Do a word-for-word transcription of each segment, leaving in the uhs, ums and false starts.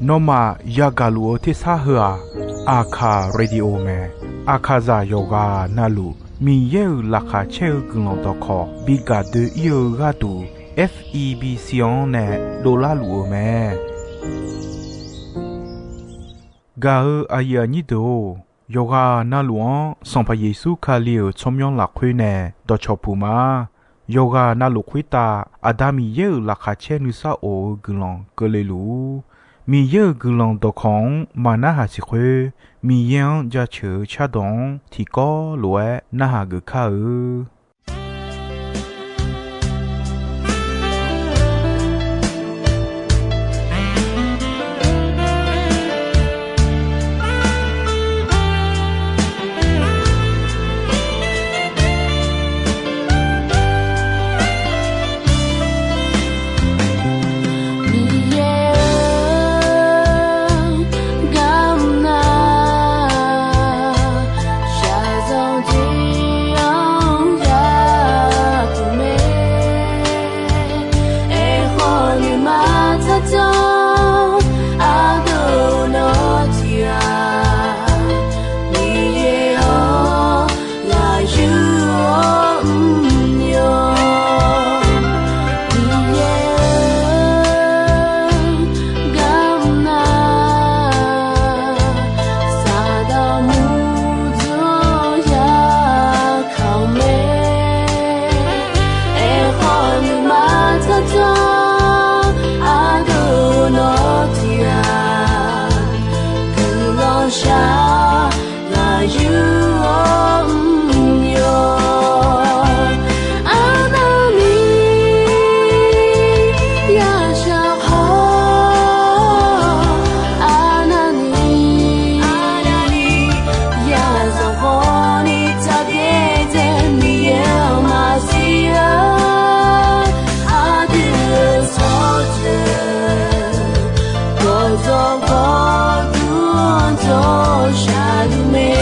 Nawmaf yagaq luf-eu tersar heu-aq, Aqkaq Radio mae. Aqkaqzaq yawqghaq navluf Miqyaer-euq laqkhaq caer-eu guiqlanq dawqkawq bi gaq doe-ir-eu gharduq, F E B C-anr nae dovlar luf-eu mae. Gaq-eu aqyuif aqnyir deuq-or, yawqghaq navluf-anr Sanqpaq Yeqsur Kali-euq tsawrmyanr lafkhoer nae dawqcawq puq ma. Yawqghaq navluf khoertav Aqda Miqyaer-euq laqkhaq caer nuisar of-eu guiqlanq keuvle luf-ur. Miqyaer-euq guiqlanq dawqkawq-anr maqnarhaq siq khoer, Miqyaer-anr jaceuq-eu cardawq-anr tiqkawv lof-aer narhaq geuf kar-eu. Miqyaer-or, garmr nar, shaqzanq tiq-anr yapuq mae. Aerkhawf nuima tsardzanr ardov nawr tiq-aq, Miqyaer-or, ngaq yur-awr mr-awr. Miqyaer-or, garmr nar, Saqdaq murdzanr ya kaq-eu mae. Aerkhawf nuima tsardzanr ardov nawr tiq-aq, guiqlanq shaq ngaq yur-awr mr-awr. Arnavni yashaq khawf, arnavni yazanq khawfni tsaqbyaer dzae Miqyaer-anr maqsiq-a. Aqdui-euq tsawrjeuq gawqdzawq gawqdmr dawq shaqluf mae.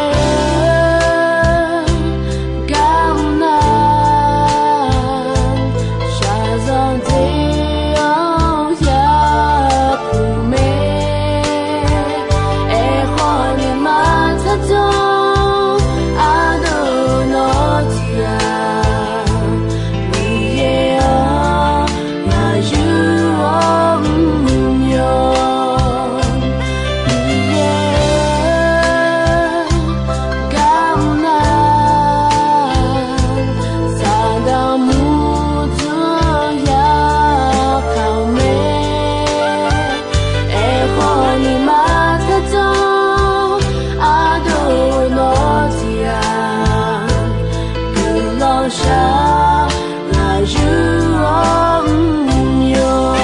Miqyaer-or, garmr nar, shaqzanq tiq-anr yapuq mae. Aerkhawf nuima tsardzanr ardov nawr tiq-aq, Miqyaer-or, ngaq yur-awr mr-awr. Miqyaer-or, garmr nar, Saqdaq murdzanr ya kaq-eu mae. Aerkhawf nuima tsardzanr ardov nawr tiq-aq, guiqlanq shaq ngaq yur-awr mr-awr.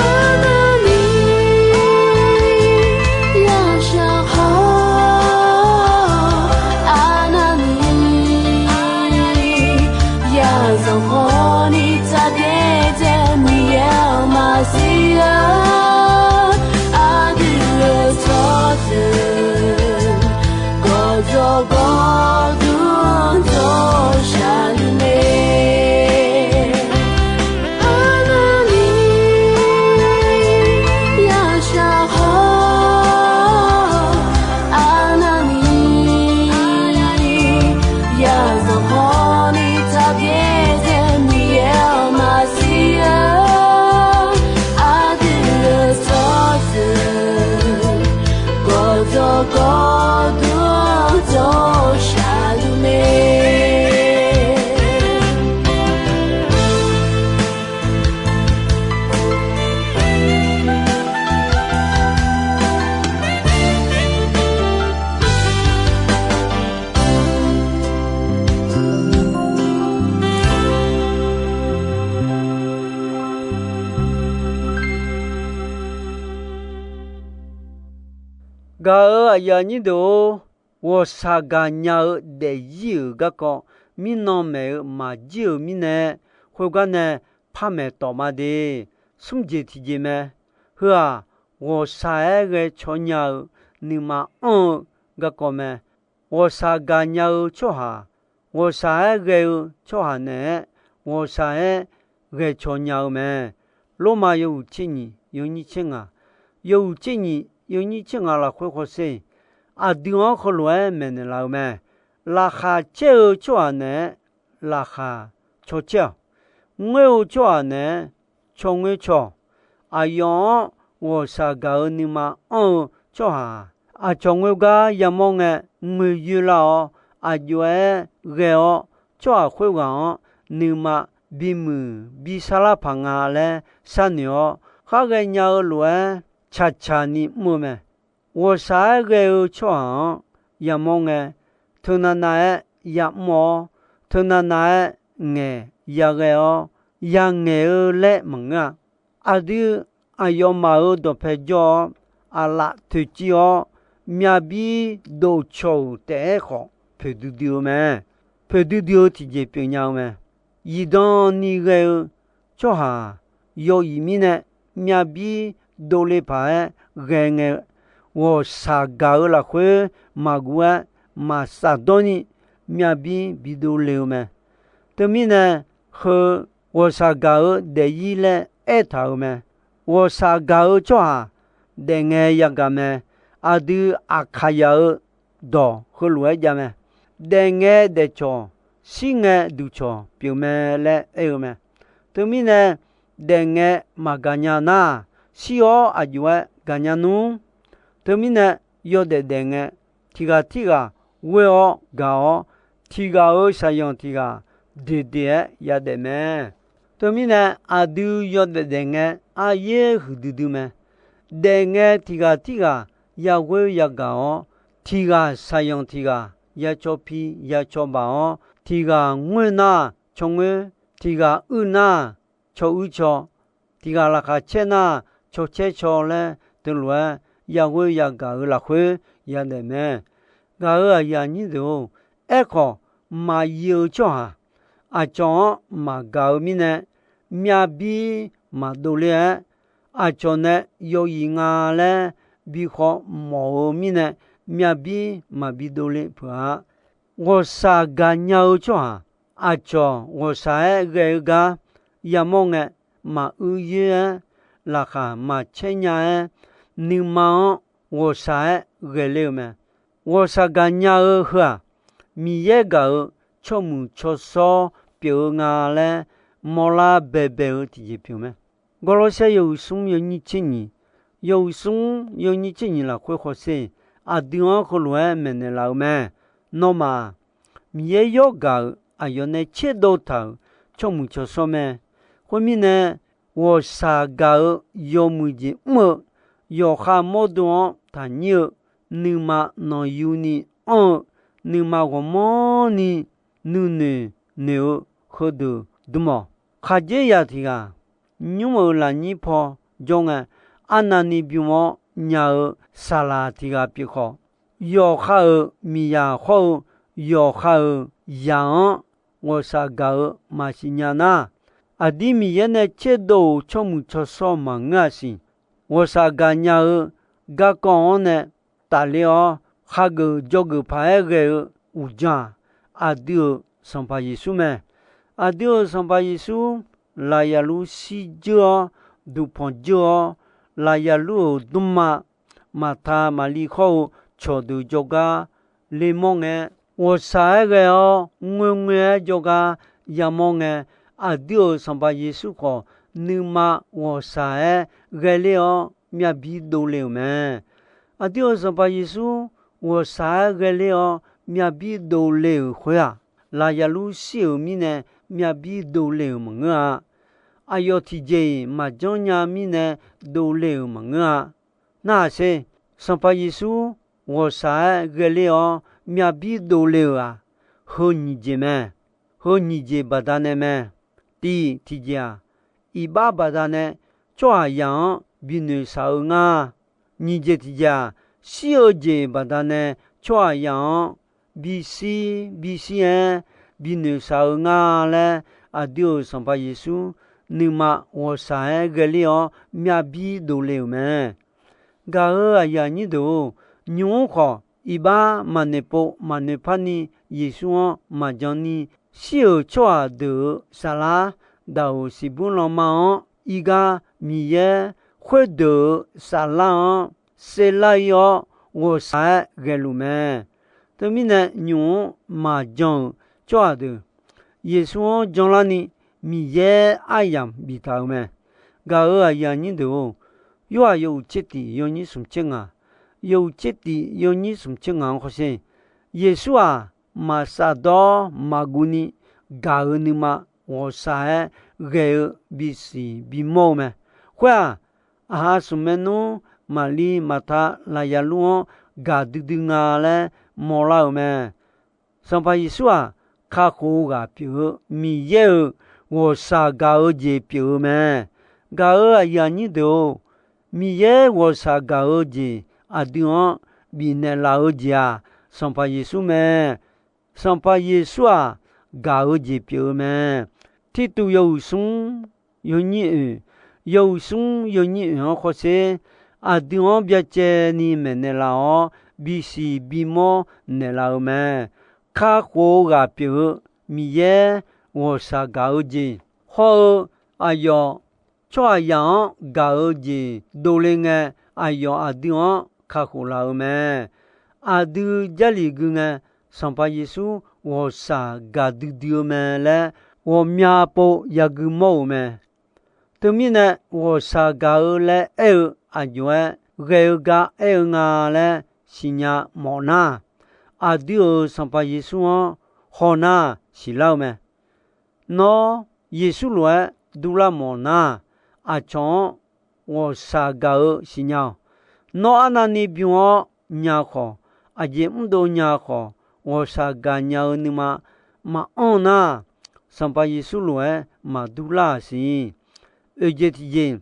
Arnavni yashaq khawf, arnavni yazanq khawfni tsaqbyaer dzae Miqyaer-anr maqsiq-a. Aqdui-euq tsawrjeuq gawqdzawq gawqdmr dawq shaqluf mae. Arnavni yashaq khawf, arnavni yazanq khawfni tsaqbyaer dzae Miqyaer-anr maqsiq-a. Aqdui-euq tsawrjeuq gawqdzawq gawqdmr dawq shaqluf mae. Gaq-euq aqyuif aqnyir deuq-or, ghawqshaq gaqnya-eu daefzir-euq garkawv mirnan maeq-eu maqjir-euq mirnae, khoergar nae par maeq tawf ma de. Smr jeq tiqjeq mae. Heu-aq, ghawqshaq-aer ghae caw nya-eu nuima anr-eu garkawv mae. Ghawqshaq gaqnya-eu tsawrhaq, ghawqshaq-aer ghae-eu tsawrhaq naeq-aer ghawqshaq-aer ghae caw nya-eu mae. Lormav yawhuiq tser nyiq yawnyir tser ngaq, yawhuiq tser nyiq yawnyir tser ngaq lafkhoer hawsher, aqdui-anr heulof-aer maeqnaeq laf-eu mae. Laqkhaq caer-eu tsawrhaq naeq-aer laqkhaq caw caer-awq. Ngoer-eu tsawrhaq naeq-aer caw ngoer caw-awq. Aqyawf-anr ghawqshaq gaq-eu nuima anr-eu tsawrhaq-aq, aqcawq ngoer gar yamawr ngae, ngoer yoer lar-awr, aq jov-aer ghae-awr, tsawrhaq khoerghaq-anr nuima bimuiq bi sharlar paq nga laer sharnoeq-awr, khar ghaenya-eu lof-aer caqcaq ni mr-eu mae. Ghawqshaq-aer ghae-eu tsawrhaq-anr yamawr ngae, teunav nav-aer yamr-awr, teunav nav-aer ngaeq yaghae-awr, yangaeq-eu laer maqngeur-a. Aqdui aqyawfmaf-euq dawqpae jawr-awr, aqlaf toeqciv-awr, myavbir dovcaw-euq taef-aer khawf poeqdui dui-eu mae. Poeqdui dui-eu tiqjeq pyeufnya-eu mae. Zifdan ni ghae-eu tsawrhaq yawzif mirnae, myavbir dovle paq-aer ghae ngae, ghawqshaq gaq-eu lafkhoer maqguv-aer maqsaf dawr ni, myavbir bi dovle-eu mae. Teumirnae, heu ghawqshaq gaq-eu daefzir laer aertaq-euq mae. Ghawqshaq gaq-eu tsawrhaq daefngae yagaq mae. Aqdui aqkaqyaq-eu dawq heulof-aer jav mae. Daefngae daefcawq, shirngae duqcawq pyeuf mae laer aer-eu mae. Teumirnae, daefngae maqgaq nya nar, shir-awr aq jov-aer gaqnya nmr. Teumirnae, yawdaef daefngae, tiq ghaq tirghaq ghoer-awr gaq-awr, tiq ghaq-euq shaqyanq tiq ghaq deqdeq-aer yadaef mae. Teumirnae, aqdui yawdaef daefngae aryaer huiqdui dui mae. Daefngae tiq ghaq tirghaq yaghoer yagaq-awr, tiq ghaq shaqyanq tiq ghaq ya cawpi ya cawbaq-awr, tiq ghaq ngoer nar caw ngoer, tiq ghaq uir nar caw uir caw, tiq ghaq laqkhaq caer nar caw caer caw laer teulof-aer yaghoer yagaq-euq lafkhoer yadaef mae. Gaq-euq aqyuif aqnyir deuq-or, aerkhawf, maqyif-eu tsawrhaq aqcawq-anr maqgaq-eu mirnae, myavbir maqdov ler-aer, aqcawq nae yawzif nga laer bi khawf mawf-eu mirnae, myavbir maqbi dovle peuq-a. Ghawqshaq gaqnya-eu tsawrhaq aqcawq ghawqshaq-aer ghae-eu gar yamawr ngae, maquir yoer-aer, laqkhaq maqcaer nya-aer, nuima-anr ghawqshaq-aer ghae ler-eu mae. Ghawqshaq gaqnya-eu heu-aq, Miqyaer gaq-euq tsawrmuiq tsawrshawr pyeuf-eu nga laer mawrlar baebae-eu tiqjeq pyeuf mae. Gawrlawrsaer yawhuiq smr yawnyir tser nyiq, yawhuiq smr yawnyir tser nyiq lafkhoer hawsher, aqdui-anr heulof-aer maeqnaeq laf-eu mae. Nawmaf-aq, Miqyaer yawr gaq-euq aqyawf nae tserdov taq-euq tsawrmuiq tsawrshawr mae. Khoermirnae, ghawqshaq gaq-eu yawmuiq jeq mr-eu, yawqha mawrdo-anr taqnyir-eu, nuima nanqyuni anr-eu, nuima ghawqmanrni nuinoeq noeq-eu heudeuq dmawq. Khaqdzerzaq tiq ghaq, nymr-euq lafnyir paw jawr ngae, arnavni bym-awr nya-eu saqlaq tiq ghaq pyeuf khawf, yawqha-euq miqzaq hawr-eu yawqha-euq zaq-anr ghawqshaq gaq-eu maqsiq nya nar, aqdir Miqyaer nae tserdov-euq tsawrmuiq tsawrshawr maqngeur-a siq. Ghawqshaq gaqnya-eu garkawv-anr nae tafler-awr, hageuf dzawgeuf paq-aer ghae-eu uqdzan-aq, aqdui-euq Sanqpaq Yeqsur mae. Aqdui-euq Sanqpaq Yeqsur lafyaqlur shir dzeur-awr, duqpanq dzeur-awr, lafyaqlur-euq dmrma Maqta Maqli khawr-eu cawqdeuq jawrgar lemawr ngae, ghawqshaq-aer ghae-awr ngoerngoer-aer jawrgar yamawr ngae, aqdui-euq Sanqpaq Yeqsur khawf nuima ghawqshaq-aer ghae ler-awr myavbir dovle-euq mae. Aqdui-euq Sanqpaq Yeqsur ghawqshaq-aer ghae ler-awr myavbir dovle-euq khoer-aq, lafyaqlur shir-euq mirnae myavbir dovle-euq maqngeur-a. Aqyawf tiqjeq-iq maqjanr nya mirnae dovle-euq maqngeur-a. Narhaq sher, Sanqpaq Yeqsur ghawqshaq-aer ghae ler-awr myavbir dovle-euq-aq, heu nyiq jeq mae. Heu nyiq jeq baqdanae mae. Tiq, tiqjeq-aq, iqbax baqdanae tsawrhaqzaq-anr binoeq shaq-eu ngar. Nyiq jeq tiqjeq-aq, shir-eu jeq baqdanae tsawrhaqzaq-anr bishir bishir-aer binoeqshaq-eu nga laer, aqdui-euq Sanqpaq Yeqsur nuima ghawqshaq-aer ghaeler-awr myavbir dovle-euq mae. Gaq-euq aqyuif aqnyir deuq-or, nymq-mr khawf iqbax maqnoeqpov maqnoeqpar ni Yeqsur-anr maqjan ni, shir-euq tsawrhaq deuq-euq saflar, daqoq siqbur lanma-anr irgar Miqyaer khoerdeuq-euq saflar-anr serlar-ir-awr ghawqshaq-aer ghaeluf mae. Teumirnae nymq-mr maqjan-euq tsawrhaq deuq Yeqsur-anr janlarni Miqyaer aryamq biftaq-euq mae. Gaq-euq aqyuif aqnyir deuq-or, Yorhaq yawhuiq tser tiq yawnyir smq tser ngaq, yawhuiq tser tiq yawnyir smq tser ngaq-anr hawsher, Yeqsur-aq, maqsaf dawr maqguv ni gaq-euq nuima ghawqshaq-aer ghae-eu bisiq bimawr-eu mae. Khoer-aq, aqha smq maernmr Maqlir, Maqta, Laqyalur-anr gaqdui dui nga laer mawrlar-euq mae. Sanqpaq Yeqsur-aq, kakhof-eu ghaq pyeuf-eu Miqyaer-euq ghawqshaq gaq-eu jeq pyeuf-eu mae. Gaq-euq aqyuif aqnyir deuq-or, Miqyaer ghawqshaq gaq-eu jeq aqdui-anr bifnaeq laf-eu jeq-aq, Sanqpaq Yeqsur mae. Sanqpaq Yeqsur-aq, gaq-eu jeq pyeuf-eu mae. Tirtuv yawhuiq smr yawnyir oeq, yawhuiq smr yawnyir oeq-anr hawsher, aqdui-anr byacaevni maeqnaeq laf-awr, bisiq bimawr naeqlaf-eu mae. Kakhof-eu ghaq pyeuf-eu Miqyaer ghawqshaq gaq-eu jeq hawr-eu, aqyawf tsawrhaqzaq-anr gaq-eu jeq dovle ngae, aqyawf aqdui-anr kakhof laf-eu mae. Aqdui Jarlif gui ngae, Sanqpaq Yeqsur ghawqshaq gaqdui dui-eu mae laer ghawqmya pov yagui mawr-euq mae. Teumirnae, ghawqshaq gaq-eu laer aer-eu aqjox-aer ghae-eu gar aer-eu nga laer siqnya mawf nar, aqdui-euq Sanqpaq Yeqsur-anr hawnar siqlar-eu mae. Nawr Yeqsur lof-aer durlar mawf nar, aqcawq-anr ghawqshaq gaq-eu siqnya-awq. Nawr arnavni bym-awr nya khawf, aqjeq mrdov nya khawf, ghawqshaq gaqnya-eu nuima maqanr nar, Sanqpaq Yeqsur lof-aer maqdur lar-aq siq. Oeq jeq tiqjeq,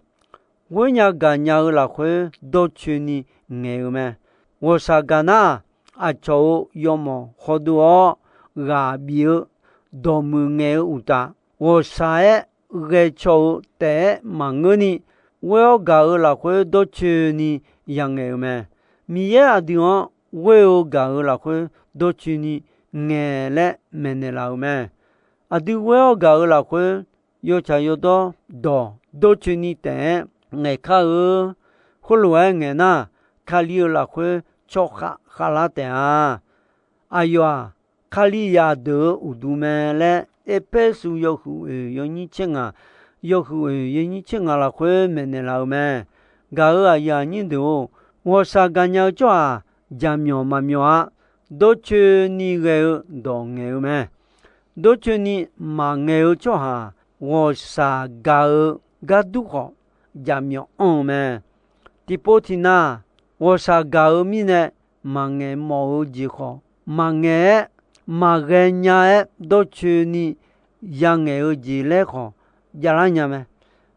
ghoer nya gaqnya-eu lafkhoer dawrcoeni ngaeq-eu mae. Ghawqshaq gaq nar, aqcawq-euq yawmawq hawdov-awr ghaq bif-eu dawqmuiq ngaeq-eu uqtaf, ghawqshaq-aer ghae caw-eu taef-aer maqngeurni, ghoer-awr gaq-eu lafkhoer dawrcoeni yangaeq-eu mae. Miqyaer aqdui-anr ghoer-eu gaq-eu lafkhoer dawrcoeni ngaeq laer maeqnaeq laf-euq mae. Aqdui ghoer-awr gaq-eu lafkhoer yawtsaq yawdawr dawq dawrcoeni taef-aer ngaeq kar-eu. Khoerlof-aer ngaeq nar, Kali-euq lafkhoer tsawrkhav khavlar taef-a. Aqyawf-aq, Kalizaq deuq-euq uqduq mae laer Erpersu yawhuiq oeq yawnyir tser ngaq, yawhuiq oeq yawnyir tser ngaq lafkhoer maeqnaeq laf-eu mae. Gaq-euq aqyuif aqnyir deuq-or, ghawqshaq gaqnya-eu tsawrhaq jaqmyawf maqmyawf-a. Dawrcoeni ghae-eu dawq ngaeq-eu mae. Dawrcoeni maqngaeq-eu tsawrhaq ghawqshaq gaq-eu gar dur khawf, jaqmyawf anr-eu mae. Tiqpov tiqnav, ghawqshaq gaq-eu mirnae maqngaeq mawf-eu jeq khawf, maqngaeq-aer maqghae nya-aer dawrcoeni yangaeq-eu jeq laer khawf javlar nya mae.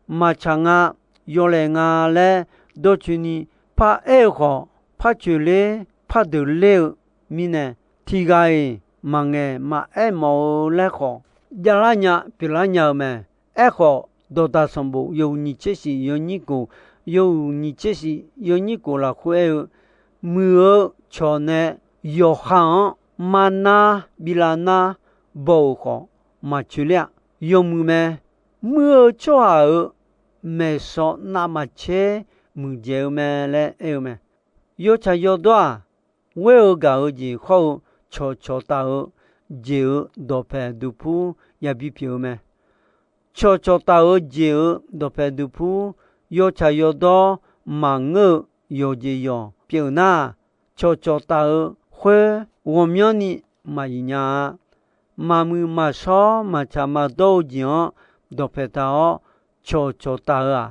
Maqtsaq nga, yawlaeq nga laer dawrcoeni paraer-eu khawf, par coeqler par deuqler-eu mirnae, tiqghaq-iq maqngaeq maqaer mawf-eu laer khawf javlar nya pyeuflar nya-eu mae. Aerkhawf, Dawqdaq sanqbof yawhuiq nyiq tser shif yawnyir kof, yawhuiq nyiq tser shif yawnyir kof lafkhoer aer-eu, muiq-eu cawq nae yawqha-anr marnar bilav nar baw-euq khawf, maqcoeq ler-a. Yawmuiq mae. Muir-eu tsawrhaq-euq maeqsawq navmaqtser muiqdzaeq-eu mae laer aer-eu mae. Yawtsaq yawdawr-aq, ghoer-eu gaq-eu jeq hawr-eu cawqcawq taf-eu jeq-euq dawqpaeq duqpur yabi pyeuf-eu mae. Cawqcawq taf-eu jeq-euq dawqpaeq duqpur yawtsaq yawdawr maqngeur-eu yawqjeq yawq pyeuf nar, cawqcawq taf-eu khoer ghawqmyanrni maqyif nya-a. Maqmuiq maqshawr maqtsaq maqdawr-eu jeq-anr dawqpaeq taq-awr cawqcawq taf-eu-aq,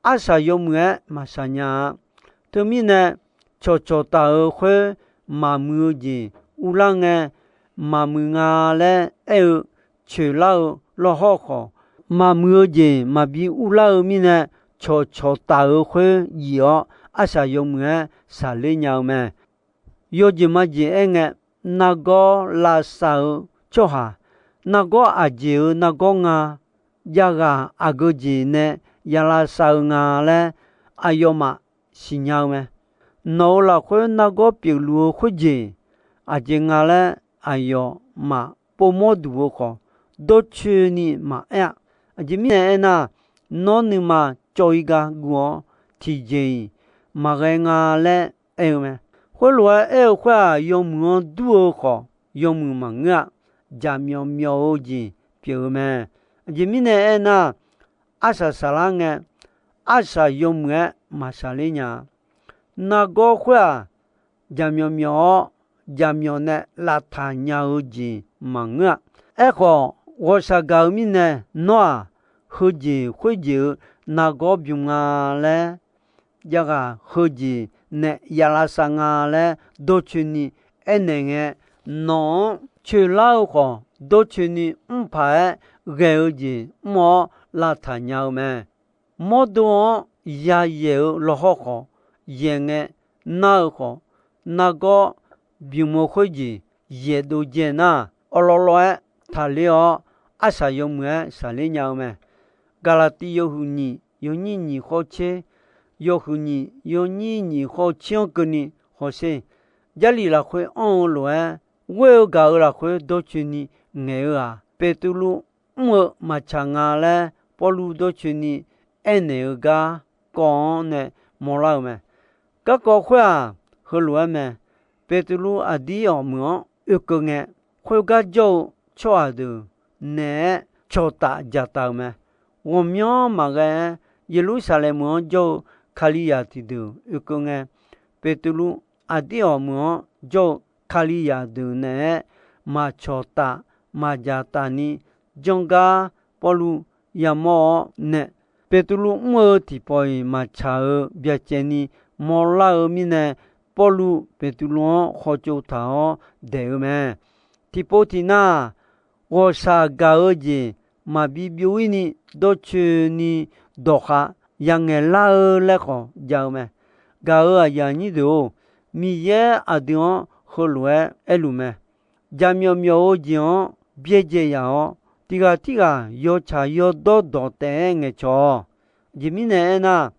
arsaq yawmuiq-aer maqsaq nya-a. Teumirnae, cawqcawq taf-eu khoer maqmuiq-eu jeq urlar ngae, maqmuiq nga laer aer-eu coeqlar-eu lawrhawr khawf, maqmuiq-eu jeq maqbi urlar-eu mirnae, cawqcawq taf-eu khoer yif-awr arsaq yawmuiq-aer shaqler nya-eu mae. Yawjeq majeq aerngae, nargawr lavsav-eu tsawrhaq, nargawr aqjeq-euq nargawr nga, javghaq aqgeu jeq nae ya lavsav-eu nga laer aqyawfmaf siqnya-eu mae. Nawq-euq lafkhoer nargawr pyeufluf-eu khoerjeq aqjeq nga laer aqyawfmaf povmawr duq-eu khawf, dawrcoeni maqaer-a. Aqjeq mirnae aernar, nawr nuima cawv-ir gar guv-awr tiqjeq-iq maqghae nga laer aer-eu mae. Khoerlof-aer aer-eu khoer-aq, yawmuiq-anr dur-eu khawf, yawmuiq maqngeur-a. Jaqmyawf myawf-eu jeq pyeuf-eu mae. Aqjeq mirnae aernar, arsaq saqlar ngae, arsaq yawmuiq-aer maqshaqler nya-a. Nargawr khoer-aq, jaqmyawf myawf-awr, jaqmyawf nae lavtaq nya-eu jeq maqngeur-a. Aerkhawf, ghawqshaq gaq-eu mirnae, nawr-aq, heujeq khoerjeq-eu nargawr bym nga laer, javghaq heujeq nae ya lavsav nga laer dawrcoeni aernaeq ngae, nawq-anr coeqlar-eu khawf, dawrcoeni mr paq-aer ghae-eu jeq mr-awr lavtaq nya-eu mae. Mawrdo-anr yayaeq-eu lawhawr khawf, yaeq ngae nar-eu khawf, nargawr bym-eu khoerjeq yaeqdov jae nar, awrlawrlawr-aer taqler-awr, arsaq yawmuiq-aer shaqler nya-eu mae. Gaqlaqtiv yawhuiq nyiq yawnyir nyiq khawr tser, yawhuiq nyiq yawnyir nyiq khawr tser-anr keuvni hawsher. Jarlif lafkhoer anr-eu lof-aer, ghoer-eu gaq-euq lafkhoer dawrcoeni ngaeq-eu-aq, Beqtuvluv mr-eu maqtsaq nga laer Pawrluv dawrcoeni aernaeq-eu gar kawv-anr nae mawrlar-eu mae. Garkawv khoer-aq, heulof-aer mae. Beqtuvluv aqdir awq meuq-anr oekeuv ngae, khoergar jawr-eu tsawrhaq deuq naeq-aer cawqtaf dzaqtaf-euq mae. Ghawqmyanr maqghae-aer, Yeqlursaqlaeq meuq-anr jawr-eu Kalizaq tiqdeuq oekeuv ngae, Beqtuvluv aqdir awq meuq-anr jawr-eu Kalizaq deuq naeq-aer maqcawqtaf maqdzaqtaf ni janr gar Pawrluv yamawr-awr nae, Beqtuvluv mr-eu tiqpawf-iq maqtsaq-euq byacaevni mawrlar-eu mirnae, Pawrluv Beqtuvluv-anr khawtsov taq-awr daeq-eu mae. Tiqpov tiqnar, ghawqshaq gaq-eu jeq maqbi byov-ir ni dawrcoeni dawqkhav yangaeq lar-eu laer khawf jav-eu mae. Gaq-euq aqyuif aqnyir deuq-or, Miqyaer aqdui-anr heulof-aer aerluf mae. Jaqmyawf myawf-eu jeq-anr byaerdzae yaf-awr, tiq ghaq tirghaq yawtsaq yawdawr dawq taef-aer ngaeqcawq-awq. Aqjeq mirnae aernar,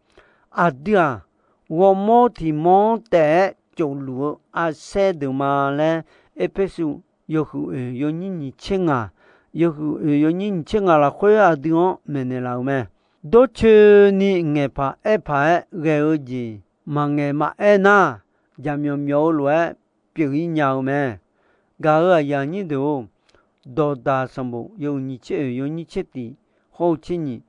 aqdui-aq, ghawrmawr tiq mawr-anr taef-aer tsofluf-eu arsaer deuq ma laer, Erpersu yawhuiq oeq yawnyir nyiq tser ngaq, yawhuiq oeq yawnyir nyiq tser ngaq lafkhoer aqdui-anr maeqnaeq laf-euq mae. Dawrcoeni ngaeqpaq aerpaq-aer ghae-eu jeq maqngaeq maqaer nar, jaqmyawf myawf-eu lof-aer pyeuf-ir nya-eu mae. Gaq-euq aqyuif aqnyir deuq-or, Dawqdaq sanqbof yawhuiq nyiq tser oeq yawnyir tser tiq hawr-eu tser nyiq,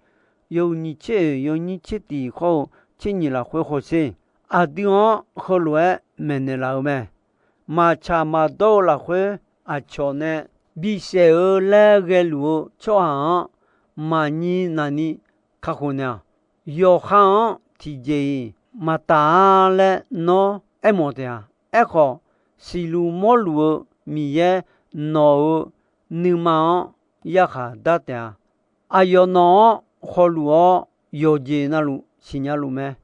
yawhuiq nyiq tser oeq yawnyir tser tiq hawr-eu tser nyiq lafkhoer hawsher. Aqdui-anr heulof-aer maeqnaeq laf-eu mae. Maqtsaq maqdawr-eu lafkhoer aqcawq nae bisaef-eu laer ghaeluf-eu tsawrhaq-anr maqnyi navni kakhof naeq-awq. Yawqha-anr tiqjeq-iq maqtaf-a laer nawr aermawf taef-a. Aerkhawf, siqluf mawrluf-eu Miqyaer nawq-euq nuima-anr yarkhaq dar taef-a. Aqyawf nawq-anr khawluf-awr, yawqjeq navluf siqnya luf mae.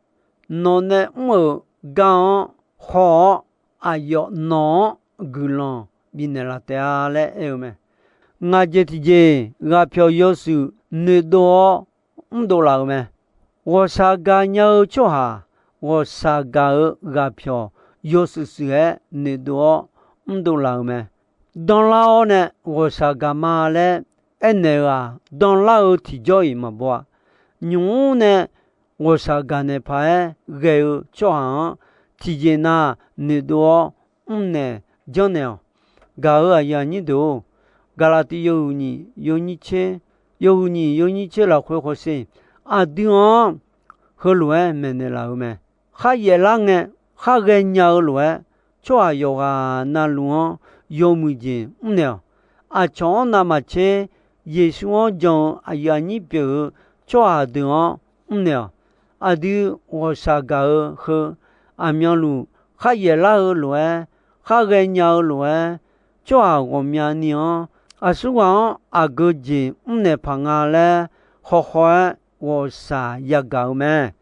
Nawq nae mr-euq gar-anr haw-awr, aqyawf nawq-anr guiqlanq bifnaeq laf taef-a laer aer-eu mae. Ngaq jeq tiqjeq ghaqpyawq yawshuif noeqdov-awr mrdov laf-euq mae. Ghawqshaq gaqnya-eu tsawrhaq, ghawqshaq gaq-eu ghaqpyawq yawshuif shuif-aer noeqdov-awr mrdov laf-euq mae. Danlar-awr nae ghawqshaq gaq ma laer aernaeq-eu-aq, danlar-eu tiqjawr-iq maqbaw-a. Nymq-mr nae ghawqshaq gaqnaeq paq-aer ghae-eu tsawrhaq-anr, tiqjeq nav noeqdov-awr mrnaeq janrnaeq-awq. Gaq-euq aqyuif aqnyir deuq-or, Gaqlaqtiv yawhuiq nyiq yawnyir tser, yawhuiq nyiq yawnyir tser lafkhoer hawsher. Aqdui-anr heulof-aer maeqnaeq laf-eu mae. Kharyaef lar ngae, khar ghaenya-eu lof-aer, tsawrhaq yawqghaq navluf-anr yawmuiq jeq mrnaeq-awq. Aqcawq-anr navmaqtser Yeqsur-anr jan-eu aqyuif aqnyir pyeuf-eu tsawrhaq deuq-anr mrnaeq-awq. Aqdui ghawqshaq gaq-eu heu, aqmyanluf kharyaef lar-eu lof-aer, khar ghaenya-eu lof-aer, tsawrhaq ghawqmyani-anr aqsurghaq-anr aqgeu jeq mrnaeq paq nga laer, hawkhaw-aer ghawqshaq yagaq-eu mae.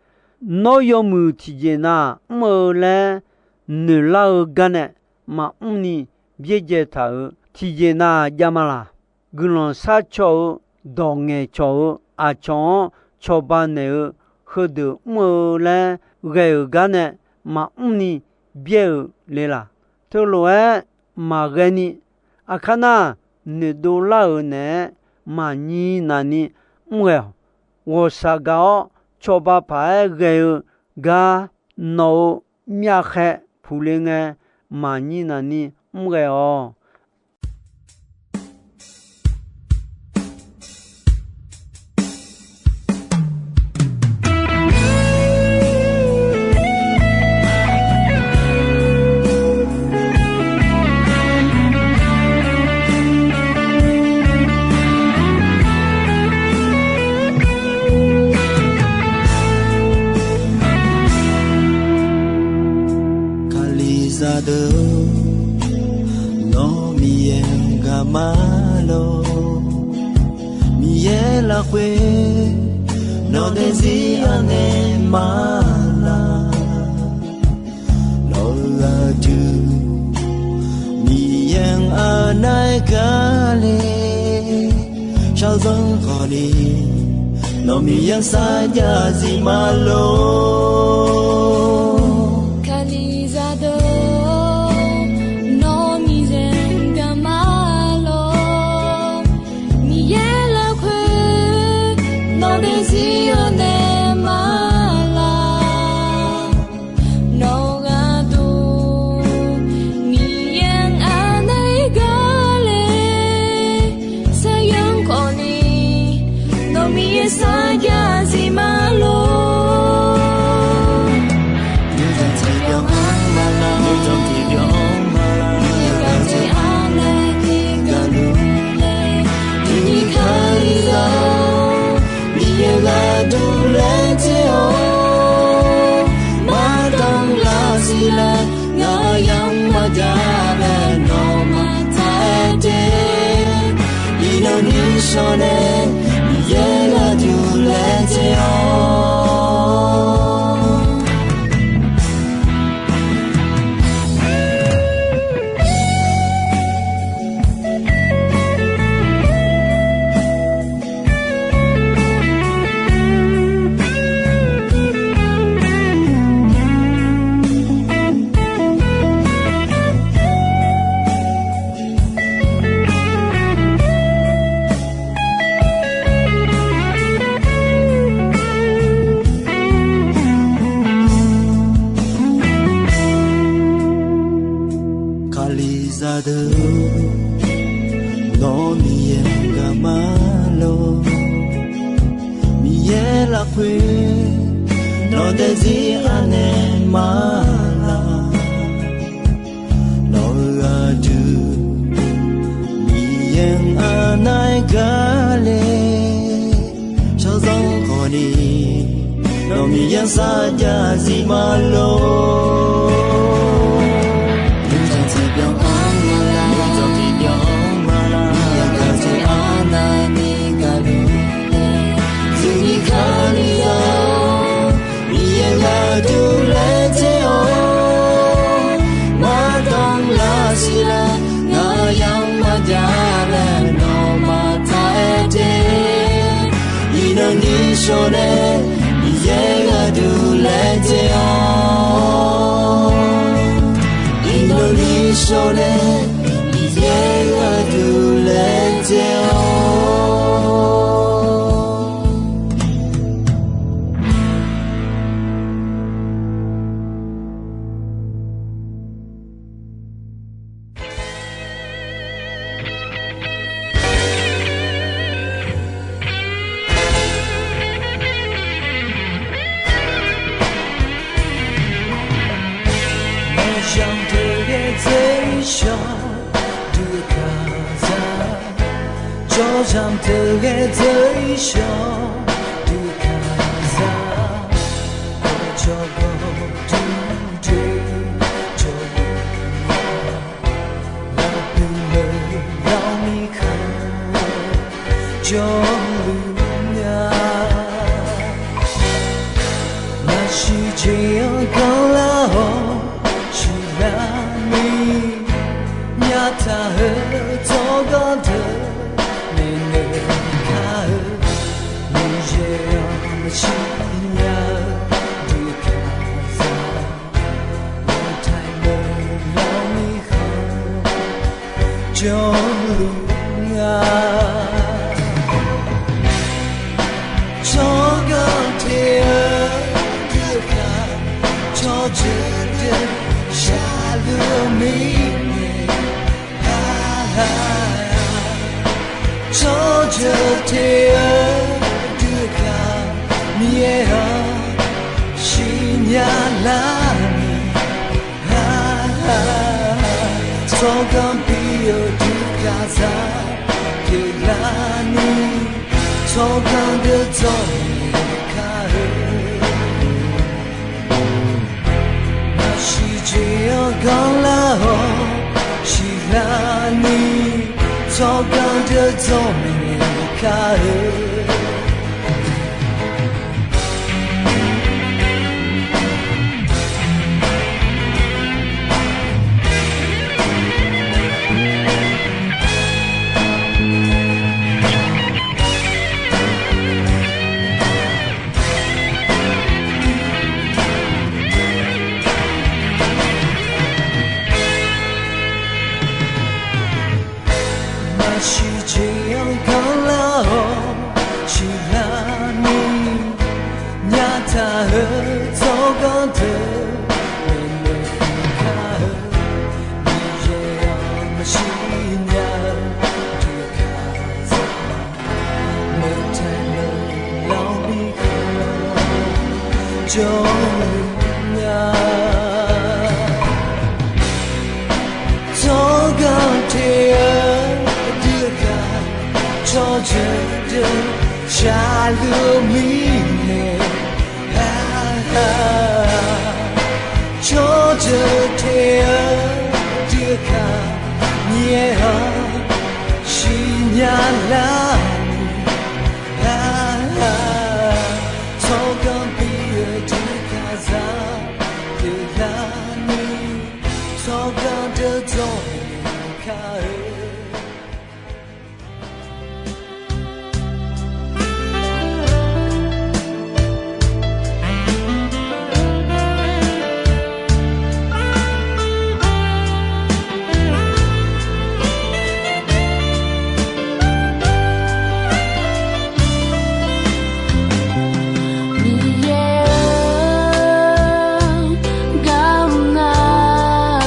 Nawr yawmuiq tiqjeq nav mr-eu laer noeqlar-eu gar nae maqmr ni byaerdzae taq-euq tiqjeq nav jav ma laq? Guiqlanq sharcaw-eu dawq ngaeqcawq-eu aqcawq-anr cawba naeq-eu heudeuq mr-eu laer ghae-euq gar nae maqmr ni byaer-euq le laq? Teulof-aer maqghae ni, aqkar nar noeqdov lar-euq naeq-aer maqnyir navni mr ghae-awq. Ghawqshaq gaq-awr cawba paq-aer ghae-eu gar nawq-euq myavkhaev puqle ngae maqnyir navni mr ghae-awq. Kalizaq deuq, nawr Miqyaer-anr gaq ma lor. Miqyaer lafkhoer nawq daefzir anaeq ma laq? Nawq-euq aqdui Miqyaer-anr anaeq gaq le. Shaqzanr khawfni nawq Miqyaer-anr sarjax zif ma lor. Kalizaq deuq, nawr Miqyaer-anr gaq ma lor. Miqyaer lafkhoer nawq daefzir anaeq ma laq? Nawq-euq aqdui Miqyaer-anr anaeq gaq le. Saqyanr khawfni nawq Miqyaer sarjax zif ma lor. Nuijanq tiqbyan-anr ma laq, nuijanq tiqbyan-anr ma laq, Miqyaer gaq jeq anaeq ni gaq luf le. Dini Kalizaq-or, Miqyaer gharduq laejae-awr, mardanq lar siq laer ngaq-euq yamq maqjav laer nawmaf taq-aer de. Iqnan ni shawr nae Miqyaer gharduq laejae-awr. Kalizaq deuq, nawr Miqyaer-anr gaq ma lor. Miqyaer lafkhoer nawq daefzir anaeq ma laq? Nawq-euq aqdui Miqyaer-anr anaeq gaq le. Shaqzanr khawfni nawq Miqyaer-anr sarjax zif ma lor. Nuijanq tiqbyan-anr ma laq, nuijanq tiqbyan-anr ma laq, Miqyaer gaq jeq anaeq ni gaq luf le. Dini Kalizaq-or, Miqyaer gharduq laejae-awr, mardanq lar siq laer ngaq-euq yamq maqjav laer nawmaf taq-aer de. Iqnan ni shawr nae Miqyaer gharduq laejae-awr. Iqnan ni shawr nae Miqyaer gharduq laejae-awr. Nawq zanq teughaq dzoer shawq duq kaq zaq. Jawr zanq teughaq dzoer shawq duq kaq zaq. Jawrgawv duq dzoer jawrgawv lafpuq lawq lawq mirkhanq jawrluf nya. Nar Artaq-eu tsawrganr deuq maeqnaeq kar-eu, Miqyaer-anr maqsiq nya-eu deuqkaq zaq, Maqtaeq meuq lawr mirkhanq jawrluf nga. Tsawrganr te-eu deuqkaq, tsawrjeuq deuq shaqluf-eu mirnae, tsawrjeuq te-eu deuqkaq, Miqyaer-anr siqnya lar ni, tsawrganr bi-eu deuqkaq zaq pyeuflar ni, tsawrganr deuq dzawr maeqnaeq kar-eu, maqsiq jeq-anr ganrlar-awr siqlar ni, tsawrganr deuq dzawr maeqnaeq kar-eu. Maqsiq jeq-anr ganrlar-awr siqlar ni, nyaftaq-eu tsawrganr deuq maeqnaeq kar-eu, Miqyaer-anr maqsiq nya-eu deuqkaq zaq, Maqtaeq meuq lawr mirkhanq jawrluf nga. Tsawrganr te-eu deuqkaq, tsawrjeuq deuq shaqluf-eu mirnae, tsawrjeuq te-eu deuqkaq, Miqyaer-anr siqnya lar ni, tsawrganr bi-eu deuqkaq zaq pyeuflar ni, tsawrganr deuq dzawr maeqnaeq kar-eu. Miqyaer-eu, garmr nar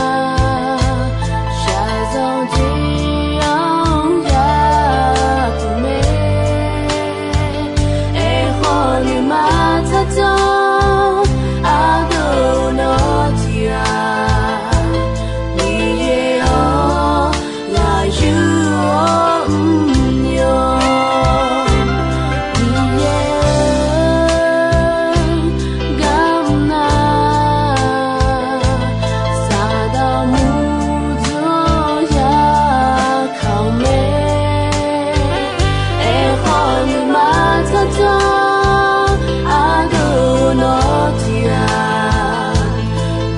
shaqzanq jeq-anr yapuq mae. Aerkhawf nuima tsawrjawr ardov nawr tiq ghaq, Miqyaer-anr ghaq yur-awr mr yawq. Miqyaer-eu, garmr nar saqdaq muqdzanr ya kaq-eu mae. Aerkhawf nuima tsawrjawr ardov nawr tiq ghaq,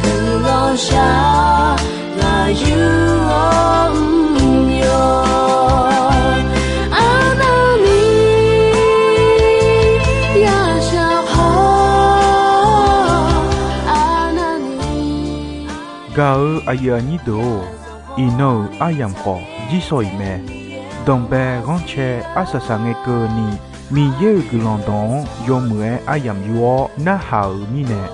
guiqlanq shaq ghaq yur-awr mr yawq. Arnavni yashaq haw, arnavni. Gaq-eu aqyuif aqnyir deuq-or, iqnan-euq aryamq khawf jirsawq iq mae. Danqbae ghanrcae arsaq saq ngae keuvni, Miqyaer-euq guiqlanq dawq-anr yawmuiq-aer aryamq yur-awr narhaq-euq mirnae,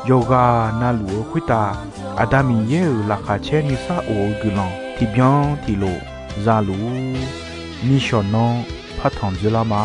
yawqghaq navluf-eu khoertav Aqda Miqyaer-euq laqkhaq caer nuisar of-eu guiqlanq tiqbyan tiqlof za luf-ur. Nishawq nanr partanq dzoerlar ma.